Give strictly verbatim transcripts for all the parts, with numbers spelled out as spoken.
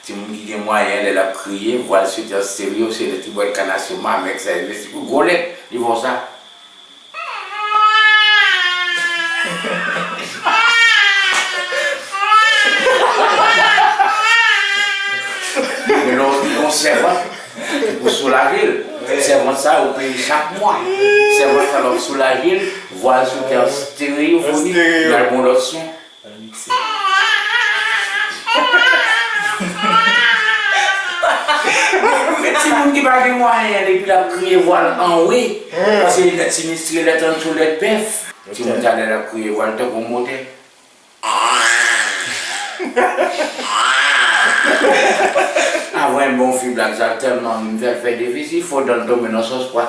Timoun ki gen mwayen, lè l ap kriye, vwa l soti an stereo, se lèt li bwè kanasyon, mamèk, sa, mesi pou gwo lèt, li fè w sa. Men lè w gen yon sèvant, ou soulaje l. Sèvant sa, ou peye chak mwa. Sèvant sa, lè w soulaje l, vwa l soti an stereyofoni, l al gon lòt son. Men timoun ki pa gen mwayen an, depi l ap kriye, vwa l anwe. Pase li lèt sinistre, lèt ancho, lèt bèf. Timoun sa, lè l ap kriye, vwa l tankou yon motè. Avan m bon fi blag sa tèlman m fè l fè defisi, fò dan l tonbe nan sòs pwa.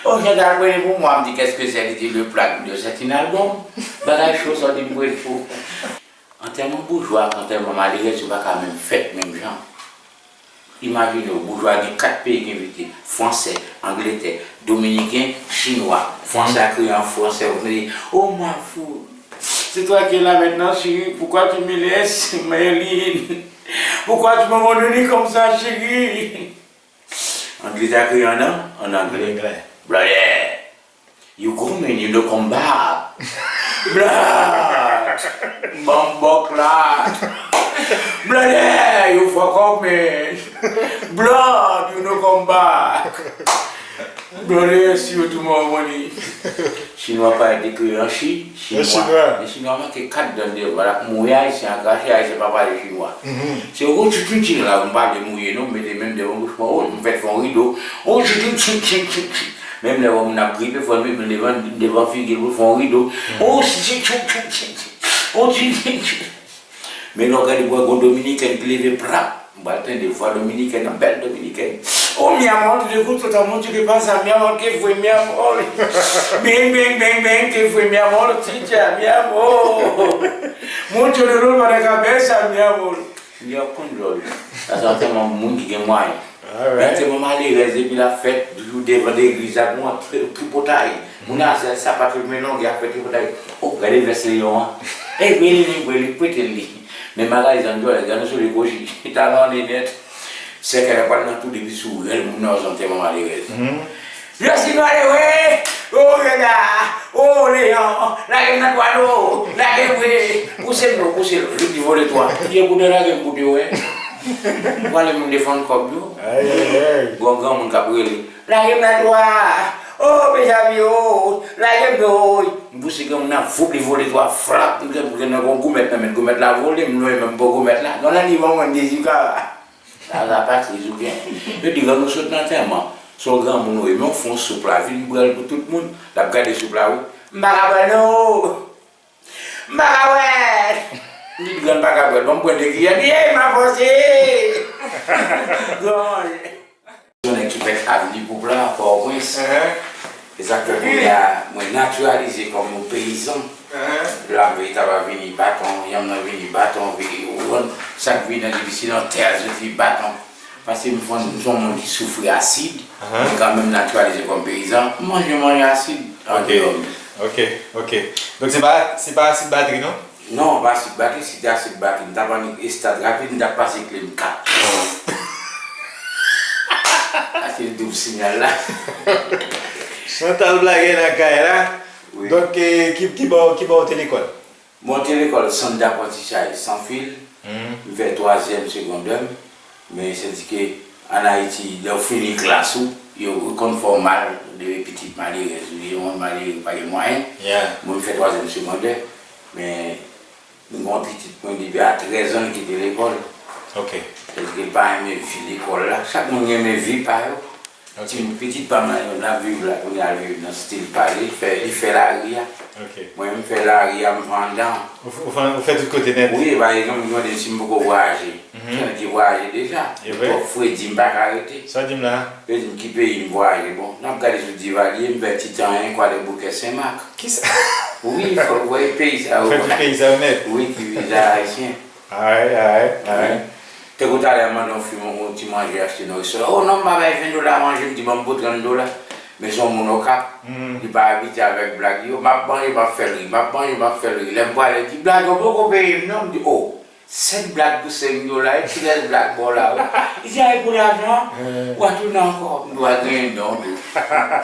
O, jan ta l premye pou mwa, m di, qu'est-ce que c'est? Li di, le plaque de c'est un album. Bagay cho, sa w di m premye pou. Antèman boujwa ak antèman malerèz yo pa ka menm fèt menm jan. Imajine w, boujwa gen kat peyi ki envite, Fransè, Angletè, Dominiken, Chinwa. Fransè a kriye an fransè, ou di, oh ma foule, c'est toi qui es là maintenant, chérie, pourquoi tu me laisses, Marilyn? Pourquoi tu m'abandonnes comme ça, chérie? Angletè a kriye an, an anglè. Anglè. Brother, you go, man, you no come back. Blood, bumboclaat. Brother, you fuck up, man. Blood, you no come back. Brother, see you tomorrow morning. Chinwa pa ede kriye an chi, chinwa. Men chinwa manke kat dan devan, l ap mouye ayisyen, a krache ayisyen pa pale chinwa. Se ou tchou tchou tchou la, m pa vle mouye non, m mete men m devan bouch mwen, o, m fèt fè yon rido. O tchou tchou tchou tchou tchou tchou. Menm lè w wè moun ap gripe, fò l mete men devan, devan figi l pou l fè yon rido. O tchou tchou tchou tchou tchou tchou. O tchou tchou tchou. Men lè w gade pou wè gon dominikèn ki leve prap, m pral tande vwa dominikèn nan, bèl dominikèn. Oh mi amor, te gusto esta mucho, ¿qué pasa mi amor? ¿Qué fue mi amor? Bang bang bang bang, ¿qué fue mi amor? Chicha, mi amor. Mucho dolor para cabeza, mi amor. Yo konn djòl. Sa se antèman moun ki gen mwayen. Men antèman malerèz, depi l ap fèt, toujou devan legliz la, gon tripotay. Moun nan se sapat yo men long, y ap fè tripotay. O, gade vès Leyon an. Ey, men li, li, li prete l li. Men Magali Zandjòlè, gade yon sou li goji. Talan li nèt. Sèkèy la pral nan tou depi sou rèl moun nan, yon antèman malerèz. Je suis malheureux, oh Reda, oh Leyon, lage m nan twa dlo, lage m wi, pouse m dlo, pouse l, vit li vole twa. Koude lage m kote w wè. Pale moun defann kòb yo. Gon granmoun k ap rele, lage m nan twa, oh Benjamin, oh, lage m dlo. M pouse granmoun nan, voup li vole twa, frap, m gen, m gen nan gon goumèt nan men, goumèt la vole, m lwen men m pran goumèt la. Nan nan li ban mwen dezi ka. Sa la pa kriz ou gen. Yo di lè nou sot nan antèman, se yon granmoun ou ye, men w fè yon soup la, vin bwè l pou tout moun. L ap gade soup la, wi. M pa ka bwè l non. M pa ka bwè l. M di grann pa ka bwè l, ban m bwè de kiyè. Li, ey, m a fòse. Granmoun. Yon nèg ki fèt avni Poupla, Pòtoprens. E sa k fè kounye a, mwen natiralize kòm yon peyizan. Blan veytab a vini baton, yanm nan vini baton, vini, ou konprann, sa k vini nan difisil an tè a soti baton. Paske m fon, m se yon moun ki soufri asid, men kanmenm natiralize kòm peyizan, m manje, manje asid andeyò m. Ok, ok. Donk se pa, se pa asid batri non? Non, pa asid batri, si te asid batri, m t ap annik estad rapid, m t ap pase kle m kat. Ase doub sinyal la. Chantal Blague nan kay la. Wi. Donk, eh, ki, ki bò, ki bò w te lekòl? Bon, te lekòl sant daprantisaj Sanfil, m fè twazyèm segondè m, men sètike ann Ayiti, lè w fini klas ou, yo konn fè w mal de pitit malerèz, ou se yon malere, pa gen mwayen. Mwen, m fè twazyèm segondè, men m gen yon pitit mwen depi a trèz an, li kite lekòl. Sètike l pa renmen vi lekòl la. Chak moun renmen vi pa yo. Ti pitit pa m nan, l ap viv la, kounye a l viv nan stil pa li, li fè, li fè lari a. Mwen menm, m fè lari a, m fè anndan. Ou f-, ou fè, ou fè tout kote nèt? Wi, pa egzanp, yo mande m si m poko vwayaje. Ki nèg ki vwayaje deja? M twòp fredi, m pa ka rete. Sa w di m la? Yo di m ki peyi m vwayaje. Bon, n ap gade sou Divalye, m fè Titanyen, Kwadèboukè, Senmak. Kisa? Wi, fò w wè peyi sa yo. Ou fè tout peyi sa yo nèt? Wi, ki viza ayisyen. Alright, alright, alright. Tankou talè m mande yon fi yon ti manje achte nan restoran. Oh non, m pa bay ven dola manje, m di ban m pou trant dola. Men se yon moun Okap, li pa abitye avèk blag yo. M ap manje, m ap fè l ri. M ap manje, m ap fè l ri. Lè m prale, l di, "Blag, ou poko peye m non." M di, "O, sèt blag pou senk dola, e kilès blag ba w la, wi?" Li di, "A, e pou lajan an, w a tounen ankò." M di, "W a genyen non tou."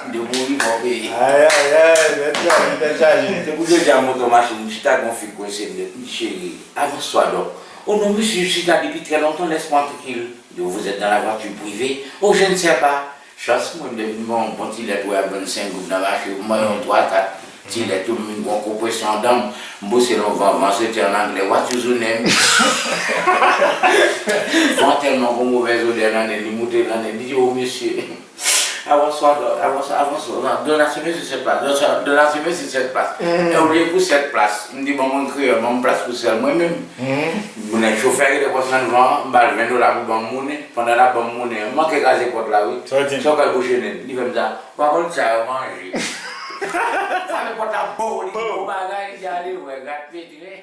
M di, "Pou ri, fò w peye." Ayayay, tèt chaje, tèt chaje. Se pou jodi a m monte yon machin, m chita, gen yon fi k kwense m nèt. M di, "Cheri, avans swa dòk." "O non, mesye, je suis là depuis très longtemps, laisse-moi tranquille." M di, "Vous êtes dans la voiture privée?" "O, je ne sais pas." Chans mwen, m te vin pran yon bon ti lèt, wè, a vennsenk goud nan mache, m mwen yon twa kat ti lèt, tou m vin pran konpresyon anndan m, m bouse l yon van, van se te an anglè, "What is your name?" Van tèlman gon movèz odè nan nen, li moute nan nen, li di, "O mesye, avans swa, avans, avans swa, donne à ce monsieur cette place, donne à ce monsieur cette place." E olye pou sèt plas, m di, "Ban mwen kreyòl, ban m plas pou sèl mwen menm." Moun nan chofè rete konsa devan, m ba l ven dola pou ban m monnen. Pandan l ap ban m monnen an, m manke kraze pòt la, wi. Sa w di? Sa w pral bouche nen, li fè m sa. "W a konn sa yo manje." Fame pòt la, bo, li di, "Bon bagay," li di, "Ale wè, rat petren."